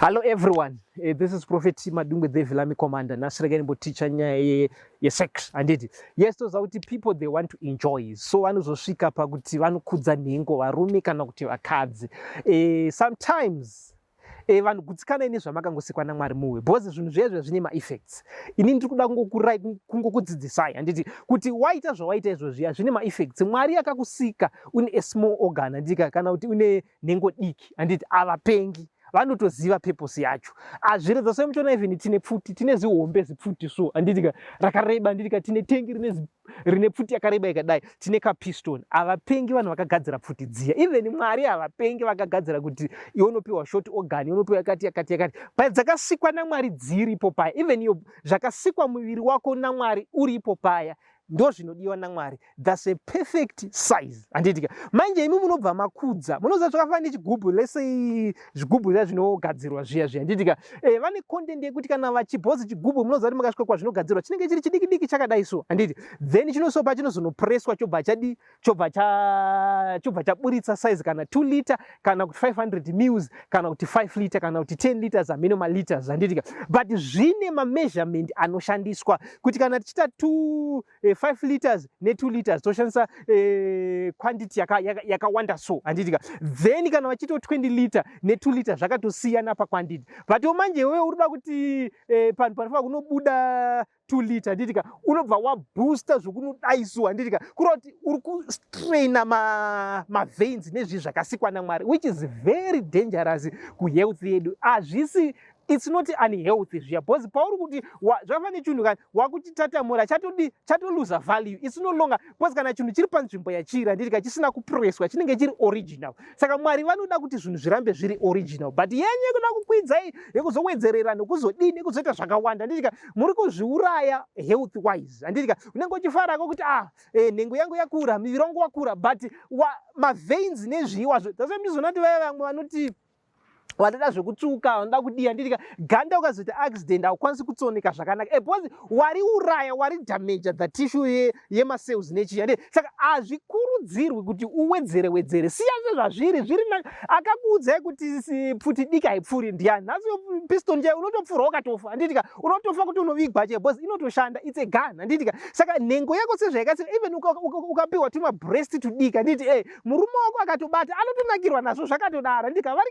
Hello everyone, this is Prophet Madungwe, the Vilami Commander. Nhasi regai ndimboticha nyaya yesex, handiti? Yes, toziva kuti people, they want to enjoy, so vanozosvika pakuti vanokudza nhengo, varume kana kuti vakadzi. Sometimes vanhu gutsikanai nezvamakangosikwa naMwari muwe, because zvinhu zvezvo zvine maeffects. Ini ndiri kuda kungokudzidzisai, handiti, kuti waita zvawaita izvozviya zvine maeffects. Mwari akakusika une a small organ, handiti, kana kuti une nhengo diki, handiti? Avapengi, vanotoziva purpose yacho. Azviredza sei muchiona even tine pfuti, tine zihombe zipfuti so, handitika, rakareba, handitika? Tine tengi rine pfuti yakareba ikadai, tine kapiston. Havapengi vanhu vakagadzira pfuti dziya. Even Mwari havapengi vakagadzira kuti iwe unopiwa short organ, unopiwa yakati yakati yakati. Pa dzakasikwa naMwari dziripo paya, even iyo zvakasikwa muviri wako naMwari uripo paya, ndo zvinodiwa naMwari. That's a perfect size, handitika? Manje imi munobva makudza. Munoziva zvakafanana nechigubhu lesei, zvigubhu zviya zvinogadzirwa zviya zviya, handitika? Vane content yekuti kana vachibhozi chigubhu, munoziva kuti makasvika kwazvinogadzirwa chinenge chiri chidiki diki chakadai so, handiti? Then chinosopa chinozonopreswa, chobva chadi chobva chaburitsa size kana 2 liter kana kuti 500 mils kana kuti 5 liter kana kuti 10 liters, amene maliters, handitika? But zvine mameasurement anoshandiswa kuti kana tichiita 2 5 liters ne2 liters toshandisa quantity yakawanda yaka so, handitika? Then kana vachiita 20 liter ne2 liter zvakatosiyana paquantity. But manje iwewe uri kuda kuti panhu panofanira kunobuda 2 liter, handitika, unobva waboosta zvokunodaiso, handitika? Kureva kuti uri kustraina maveins ma nezvii zvakasikwa naMwari, which is very dangerous kuhealth yedu. Hazvisi, it's not unhealthy zviya, because pauri kuti zvakafanana nechinhu kani wakuchitatamura, chatodi chatoluza value. It's no longer, because kana chinhu chiri panzvimbo yachiri, handitika, chisina kupreswa, chinenge chiri original. Saka Mwari vanoda kuti zvinhu zvirambe zviri original, but yenye kuda kukwidzai, yekuzowedzerera, nekuzodini, nekuzoita zvakawanda, handitika, muri kuzviuraya health wise, handitika? Unenge uchifarako kuti ah, nhengo yangu yakura, muviri wangu wakura, but maveins nezviwazvo. That's why muchizoona kuti vaya vamwe vanoti vanoda zvekutsvuka, vanoda kudiya, handitika, ganda ukazoita accident haukwanisi kutsoneka zvakanaka, because wariuraya, waridamaja the tissue yemacells nechiya. Saka hazvikurudzirwi kuti uwedzere wedzere. Siya sezvazviri zviri. Akakuudzai kuti pfuti diki haipfuuri ndiani? Nhasi piston chaiyo unotopfurwa ukatofa, handitika? Unotofa kuti unovigwa chaiyo, because inotoshanda, it's a gun, handitika? Saka nhengo yako sezvayakasika, even ukapiwa tumabreast tudiki, handiti, murume wako akatobata anotonakirwa nazvo zvakatodaro, handitika? Vari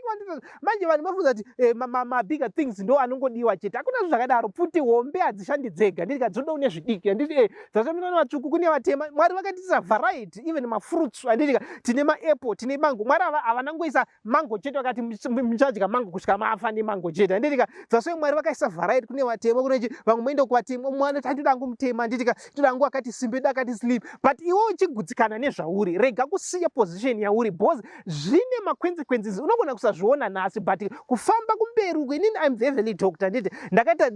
manje vanhu vafunza kuti mabigger things ndo anongodiwa chete. Hakuna zvo zvakadaro. Pfuti hombe hadzishandi dzega, handitika? Dzoda une zvidiki, handiti? Dzazvamina vatsvuku, kune vatema. Mwari vakatiisa variety, even mafruits, handitika? Tine maapple, tine mango. Mwari havana ngoisa mango chete vakati muchadya mango kusvika mafa nemango chete, handitika? Dzasoi Mwari vakaisa variety, kune vatema, kune vamwe. Moenda kuvatema, umwe anoti andoda hangu mutema, handitika? Ndoda hangu akati simbe, ndoda akati slim. But iwe uchigutsikana nezvauri, rega kusiya position yauri, because zvine maconsequences. Unogona kusazviona nhasi, but kufamba kumberi uko, inini I'm the heavenly doctor, handiti? Ndakaita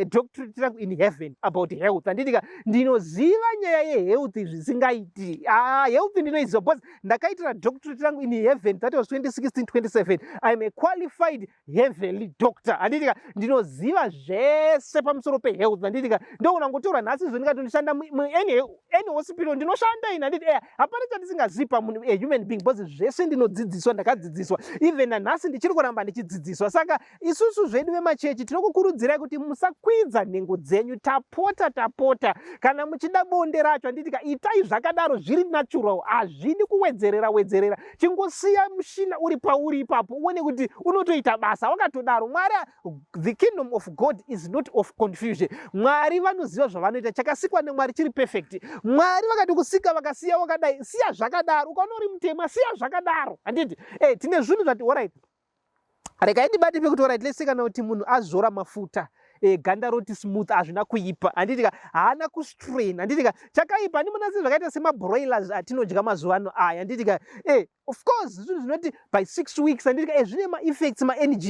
doctorate rangu in heaven about health, handitika? Ndinoziva nyaya yehealth zvisingaiti. Ah, health ndinoiziva because ndakaitira doctorate rangu in heaven. That was 2016 27. I'm a qualified heavenly doctor, handitika? Ndinoziva zvese pamusoro pehealth, handitika? Ndogona kungotaura nhasi izvo ndikati ndishanda muany hospital, ndinoshanda ini, handiti? Hapana chandisingazivi pamunhu, a human being, because zvese ndinodzidziswa, ndakadzidziswa. Even nanhasi ndichiri kuramba ndichidzidziswa. Saka isusu zvedu vemachechi tinokukurudzirai kuti musakwidza nhengo dzenyu. Tapota, tapota, kana muchida bonde racho, handitika, itai zvakadaro zviri natural. Hazvidi kuwedzerera wedzerera. Chingosiya mushina uri pauri ipapo, uone kuti unotoita basa wakatodaro. Mwari, the kingdom of God is not of confusion. Mwari vanoziva zvavanoita. Chakasikwa neMwari chiri perfect. Mwari vakati kusika vakasiya wakadai, siya zvakadaro. Ukaona uri mutema, siya zvakadaro, handiti? Tine zvinhu zvati alright, regai ndibate pekuti alright, let's say kana kuti munhu azora mafuta, ganda roti smooth, hazvina kuipa, handitika? Haana kustrain, handitika? Chakaipa handimona sezvakaita semabroilers atinodya mazuva ano aya, handitika? Of course zvinhu zvinoti by 6 weeks, handitika, zvine maeffects, maNG,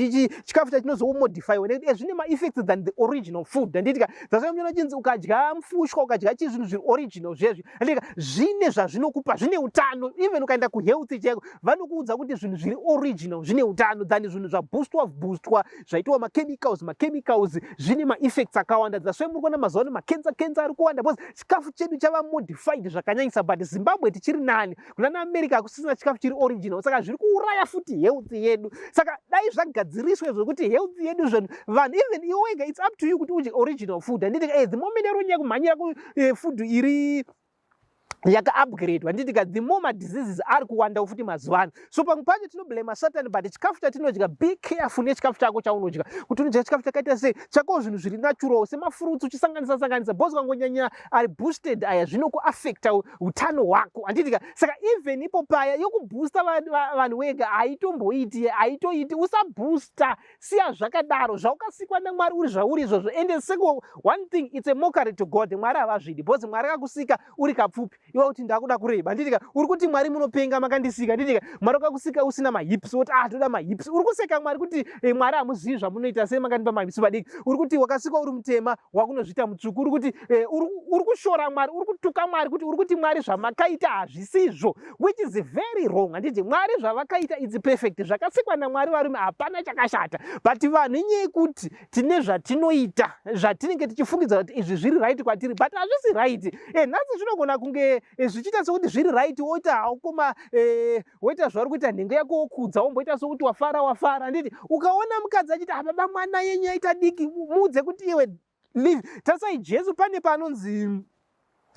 chikafu chatinozomodifyiwa nekuti zvine maeffects than the original food, handitika? Dzasai chinzi ukadya mufushwa, ukadya chii, zvinhu zviri original zvezvi, handitika, zvine zvazvinokupa, zvine utano. Even ukaenda kuhealth chaiko, vanokuudza kuti zvinhu zviri original zvine utano than zvinhu zvaboostwa boostwa, zvaitwa machemicals. Machemicals Zvine maeffects akawanda. That's why muri kuona mazuva ano macancer, cancer ari kuwanda, because chikafu chedu chava modified zvakanyanyisa. But Zimbabwe tichiri nani kuna naAmerica, hakusisina chikafu chiri original, saka zviri kuuraya futi health yedu. Saka dai zvagadziriswe zvokuti health yedu, zvinhu vanhu, even iwe wega, it's up to you kuti udye original food, handiti? The moment uri kunyanya kumhanyira kufood iri yakaupgrade, handiti ka, the more madiseases ari kuwandawo futi mazuva ano. So pamwe pacho tinoblama Satan, but chikafu chatinodya, be careful nechikafu chako chaunodya, kuti unodya chikafu chakaita sei. Chako zvinhu zviri natural, semafruits, uchisanganisa sanganisa, because ukangonyanya ari boosted aya, zvinokuaffecta utano hwako, handiti ka? Saka even ipo paya yokuboosta vanhu wega haitomboiti, haitoiti. Usaboosta, siya zvakadaro. Zvaukasikwa naMwari uri zvauri izvozvo. And seko one thing, it's a mockery to God. Mwari havazvidi, because Mwari akakusika uri kapfupi, iwa kuti ndakuda kureba, handiti ka? Uri kuti Mwari munopenga, makandisika, handiti ka? Mwari akakusika usina mahips, woti, "Ah, toda mahips." Uri kuseka Mwari kuti, "Mwari hamuzivi zvamunoita, sei makandipa mahips padiki?" Uri kuti wakasikwa uri mutema, wakunozviita mutsvuku. Uri kuti uri kushora Mwari, uri kutuka Mwari, kuti uri kuti Mwari zvamakaita hazvisizvo, which is very wrong, handiti? Mwari zvavakaita, it's perfect. Zvakasikwa naMwari, varume, hapana chakashata. But vanhu, inyaya yekuti tine zvatinoita zvatinenge tichifungidza kuti izvi zviri right kwatiri, but hazvisi right. Nhasi zvinogona kunge zvichiita sekuti zviri right, woita haukoma, woita zvauri kuita, nhengo yako wokudza, womboita sekuti wafara, wafara, handiti? Ukaona mukadzi achiti, "Ah, baba, mwana yenyu yaita diki," muudze kuti, "Iwe, leave." Tarisai Jesu, pane panonzi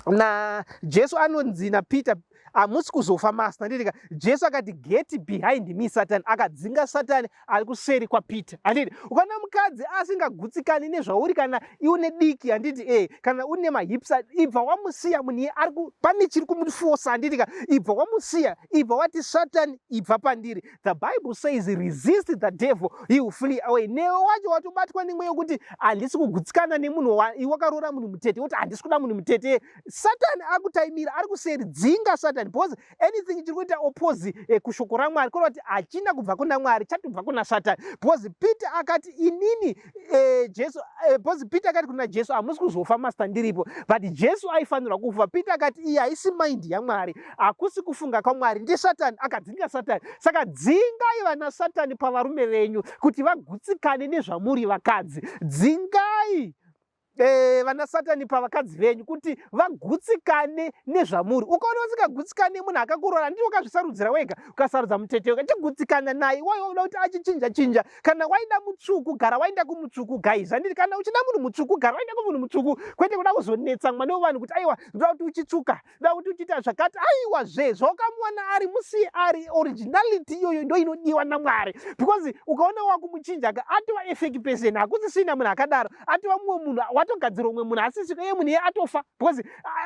na Jesu, anonzi naPeter, "Hamusi kuzofa, Master," handiti ka? Jesu akati, "Get behind me, Satan." Akadzinga Satani ari kuseri kwaPeter, handiti? Ukaona mukadzi asingagutsikani nezvauri, kana iune diki, handiti, kana une mahips, ibva wamusiya munhu iye. Ari pane chiri kumufosa, handiti ka? Ibva wamusiya, ibva wati, "Satan, ibva pandiri." The Bible says, "Resist the devil, he will flee away." Newe wacho watobatwa nemweya wekuti handisi kugutsikana nemunhu, iwe wakaroora munhu mutete, woti handisi kuda munhu mutete. Satani akutaimira, ari kuseri. Dzinga Satani, because anything chiri kuita oppose kushoko raMwari, kureva kuti hachina kubva kuna Mwari, chatobva kuna Satani. Because Peter akati, "Inini Jesu," because Peter akati kuna Jesu, "Hamusi kuzofa, Master, ndiripo." But Jesu aifanirwa kufa. Peter akati, "Iyi haisi mind yaMwari, hakusi kufunga kwaMwari, ndisatani." Akadzinga Satani. Saka dzingai vana Satani pavarume venyu kuti vagutsikane nezvamuri. Vakadzi, dzingai vana Satani pavakadzi venyu kuti vagutsikane nezvamuri. Ukaona usingagutsikane munhu akakuroora, ndii wakazvisarudzira wega, ukasarudza mutete wega, chigutsikana naye. Waiuda kuti achichinja chinja. Kana waida mutsvuku, gara waenda kumutsvuku, guys, handiti? Kana uchida munhu mutsvuku, gara waenda kumunhu mutsvuku, kwete kuda kuzonetsa mwana wevanhu kuti, "Aiwa, ndoda kuti uchitsvuka, ndoda kuti uchiita zvakati." Aiwa zve, zvawakamuwana ari, musiye ari. Originality iyoyo ndo inodiwa naMwari, because ukaona wakumuchinja ka, atova a fake person. Hakusisina munhu akadaro, atova mumwe munhu, watogadzira umwe munhu asisiko iye. Munhu iye atofa, because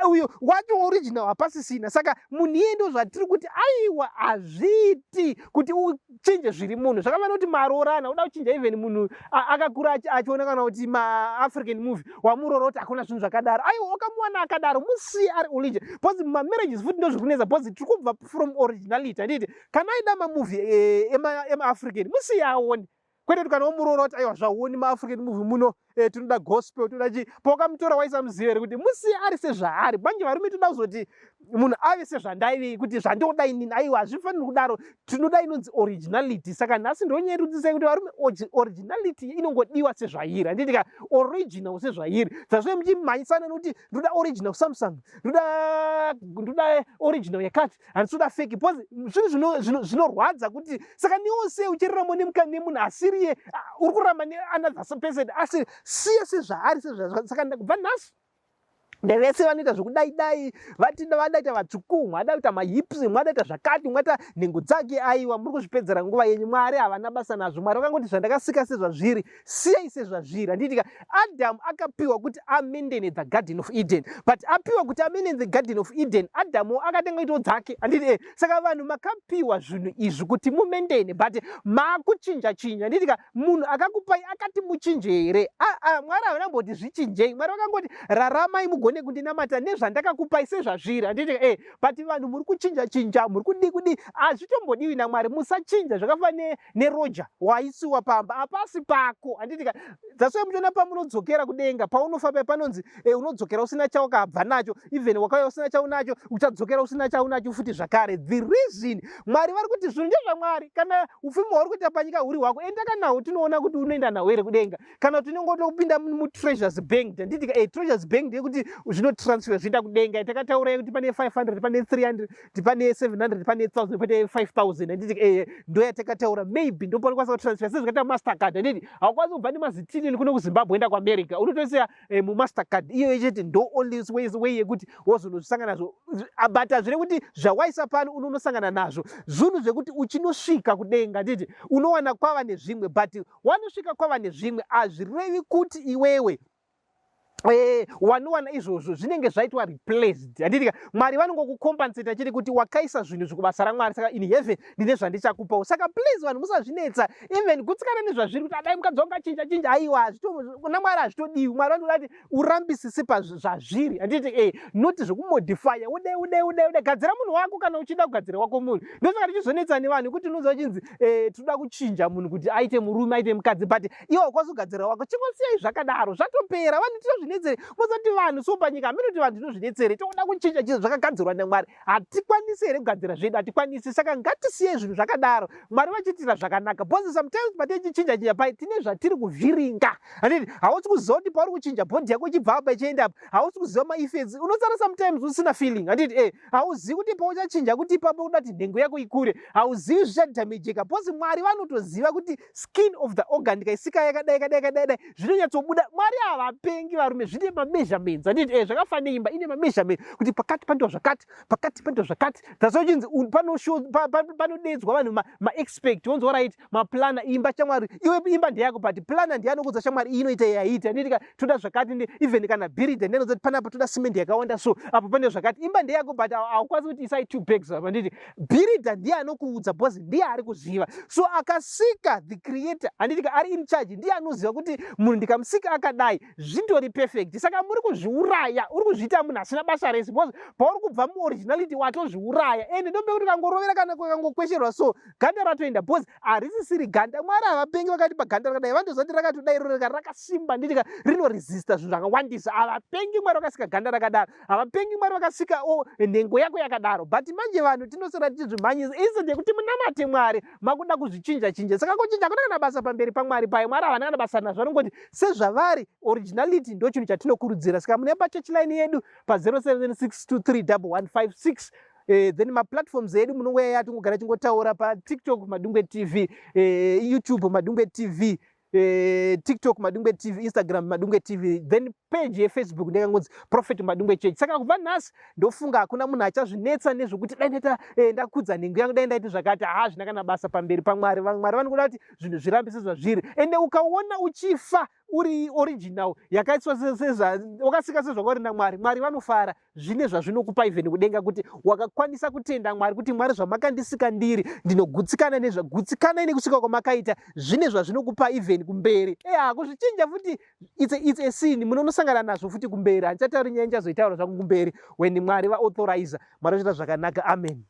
uyo wacho original hapasisina. Saka munhu iye, ndo zvatiri kuti, aiwa, hazviiti kuti uchinje zviri munhu. Zvakafanira kuti maroorana, uda kuchinja even munhu akakura achiona kana kuti maAfrican movie, wamuroora kuti hakuna zvinhu zvakadaro. Aiwa, wakamuwana akadaro, musiye ari original, because mumamarriages futi ndo zviri kunetsa, because tiri kubva from originality, handiti? Kana aida mamovie emaAfrican, musiye aone, kwete kuti kana wamuroora kuti, "Aiwa, zvauoni maAfrican movie muno, tinoda gospel, toda chi." Pawakamutora waisamuziva here? Kuti musiye ari sezvaari. Manje varume toda kuzoti munhu ave sezvandaive, kuti zvandoda inini. Aiwa, hazvifaniri kudaro. Tinoda inonzi originality. Saka nhasi ndonyerudzisai kuti varume, originality inongodiwa sezvairi, handiti ka? Original sezvairi. Zvazvoi muchimhanyisana nokuti ndoda original Samsung, ndoda original yakati, handisi kuda fake, because zvinhu zvinorwadza kuti saka niwo sei uchiraramo nemunhu asiriye, uri kurarama neanother person asiri siye sezvaari. Saka kubva nhasi, ndevese vanoita zvekudai dai vati vadaita vatsvuku, mwada kuita mahips, mwadaita zvakati, mwaita nhengo dzake, aiwa, muri kuzvipedzera nguva yenyu. Mwari havana basa nazvo. Mwari vakangoti, "Zvandakasika sezvazviri, siyai sezvazviri," handiti ka? Adamu akapiwa kuti amaintaine the Garden of Eden, but apiwa kuti amaintaine the Garden of Eden, Adamu akatenga kuitawo dzake, handiti? Saka vanhu makapiwa zvinhu izvi kuti mumaintaine, but maakuchinja chinja, handiti ka? Munhu akakupai akati muchinje here? Aa, Mwari havana mboti zvichinjei. Mwari vakangoti raramai mugone. mugone kundinamata nezvandakakupai sezvazviri, handiti? But vanhu muri kuchinja chinja, muri kudii kudii, hazvitombodiwi naMwari. Musachinja. Zvakafanana neroja waisiwa pamba, hapasi pako, handiti ka? That's why muchiona pamunodzokera kudenga, paunofa pai panonzi unodzokera usina chawakabva nacho. Even wakauya usina chaunacho, uchadzokera usina chaunacho futi zvakare. The reason, Mwari vari kuti zvinhu ndezvaMwari. Kana upfumi hwauri kuita panyika huri hwako, enda kanawo, tinoona kuti unoenda nawo here kudenga, kana kuti unongotopinda mutreasures bank, handiti ka? Treasures bank ndeyekuti zvinotransfer, zvienda kudenga. Takataurai kuti pane 500, pane 300, pane 700, pane 1000, pane 5000, handiti? Ndo yatakataura. Maybe ndopanokwanisa kutransfer sezvakaita Mastercard, handiti? Haukwanisi kubva nemazitiriyoni kuno kuZimbabwe enda kuAmerica. Unotosiya muMastercard iyoyo chete. Ndo only way yekuti wozonozvisangana nazvo. But hazvire kuti zvawaisa pano unonosangana nazvo. Zvinhu zvekuti uchinosvika kudenga, handiti, unowana kwava nezvimwe. But wanosvika kwava nezvimwe, hazvirevi kuti iwewe wanowana izvozvo zvinenge zvaitwa replaced, handiti? Mwari vanongokucompensata chete kuti wakaisa zvinhu zvikubasa raMwari, saka in heaven ndine zvandichakupawo. Saka please, vanhu musazvinetsa. Even gutsikana nezvazviri, kuti adai mukadzi wangu achinja chinja, aiwa, kuna Mwari hazvitodiwi. Mwari vanoda kuti urambisise pazvazviri, handiti? Noti zvekumodifya, udai, udai, udai, udai. Gadzira munhu wako kana uchida kugadzira wako munhu. Ndosaka tichizonetsa nevanhu, kuti unonzwa chinzi toda kuchinja munhu kuti aite murume, aite mukadzi, but iwe wakwanisa kugadzira wako. Chingosiyai zvakadaro, zvatopera. Vanhu tinozvinetsere, mozati vanhu so panyika hamene kuti vanhu tinozvinetsere, toda kuchinja chinhu zvakagadzirwa naMwari. Hatikwanisi here kugadzira zvedu? Hatikwanisi. Saka ngatisiyei zvinhu zvakadaro, Mwari vachiitira zvakanaka, because sometimes patichinja chinja pai tine zvatiri kuvhiringa, handiti? Hausi kuziva kuti pauri kuchinja body yako ichibva apa ichienda apa, hausi kuziva maeffects. Unosara sometimes usina feeling, handiti? Hauzivi kuti pauchachinja kuti ipapo uda kuti nhengo yako ikure, hauzivi zvichadhamejeka, because Mwari vanotoziva kuti skin of the organ ndikaisika yakadai, yakadai, yakadai dai, zvinonyatsobuda. Mwari havapengi, varume. Zvine mameasurements, handiti? Zvakafanira imba ine mameasurement kuti pakati panoitwa zvakati, pakati panoitwa zvakati. That's why chinzi panodedzwa vanhu maexpert, wonzwa right, maplana imba. Shamwari, iwe imba ndeyako, but plana ndiye anokuudza, "Shamwari, iyi inoita yaita," handiti? Toda zvakati. Even kana builder ndiye anoudza kuti panapa toda cement yakawanda, so apo pane zvakati. Imba ndeyako, but haukwanisi kuti isai two bags apa, handiti? Builder ndiye anokuudza because ndiye ari kuziva. So akasika, the creator, handiti, ari in charge, ndiye anoziva kuti munhu ndikamusika akadai zvindori perfect. Saka muri kuzviuraya, uri kuzviita munhu asina basa rese, because pauri kubva muoriginality watozviuraya. Ende ndombe kuti kangorovera kana kangokwesherwa, so ganda ratoenda, because harisisiri ganda. Mwari havapengi. Vakati paganda rakadai, vandoziva kuti rakatodai roreka rakasimba, nditika rinoresista zvinhu zvakawandisa. Havapengi Mwari vakasika ganda rakadaro. Havapengi Mwari vakasika nhengo yako yakadaro. But manje vanhu tinosara tichizvimhanyisa. Instead yekuti munamate Mwari, makuda kuzvichinja chinja. Saka kuchinja hakuna kana basa pamberi paMwari pai. Mwari havana kana basa nazvo, vanongoti sezvavari, originality ndo chinhu chatinokurudzira. Saka mune pachurch line yedu pa0762311156. Then maplatforms edu munongoya yatingogara tingotaura: paTikTok Madungwe TV, YouTube Madungwe TV, TikTok Madungwe TV, Instagram Madungwe TV, then page yeFacebook ndekangonzi Prophet Madungwe Church. Saka kubva nhasi ndofunga hakuna munhu achazvinetsa nezvekuti dai ndaita ndakudza nhengo yangu, dai ndaiti zvakati. Haa, zvina kana basa pamberi paMwari. Mwari vanokuda kuti zvinhu zvirambe sezvazviri. Ende ukaona uchifa uri original yakaiswa, wakasika sezvakauri naMwari, Mwari vanofara. Zvine zvazvinokupa even kudenga, kuti wakakwanisa kutenda Mwari kuti, "Mwari, zvamakandisika ndiri, ndinogutsikana nezvagutsikana nekusvika kwamakaita." Zvine zvazvinokupa even kumberi. Kuzvichinja futi it's a sin. Munonosangana nazvo futi kumberi. Handichatauri nyaya, ndichazoitaura zvangu kumberi when Mwari vaauthoriza. Mwari vachiita zvakanaka. Amen.